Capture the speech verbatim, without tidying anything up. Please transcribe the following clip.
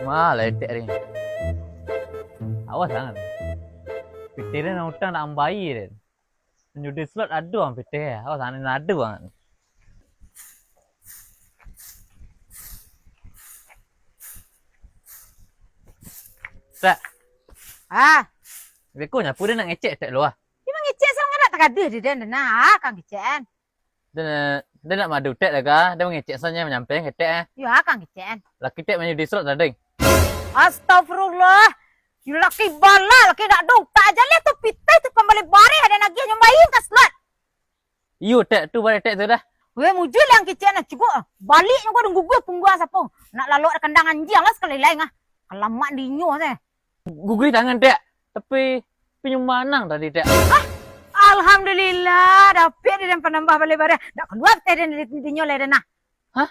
Malah etek ni. Awas sangat. Pitih dia nak utang nak ambai dia. Judi slot ado ang pitih. Awas sangat ado ang. Tak. Ah. Beko nyapu dia nak ngecek tek lu ah. Dia mangecek sangat tak ada dia dan nah, ah, kang kecek kan. Dia, dia nak madu tek dah ka, dia mangecek saja manyampaikan ketek eh. Yo, ah, kang kecek kan. Laki tek main judi slot tadi. Astagfirullah. Yo laki bala, laki dak ada utak aja leh tu pitih tu pambali bareh ada nagih nyumbain ka slot. Iyo tek tu bareh tek tu dah. Weh mujur lah ang kecek nah cukup. Balik nyo gua guguh pungguang sapo. Nak lalok kandang anjiang lah sekali lain ah. Kalamak dinyo seh. Guguh tangan tek. Tapi pinyo manang tadi tek. Alhamdulillah, dapek dia dan panambah balai bareh. Dak kalua teh dia dari dinyo leh dah nah. Hah?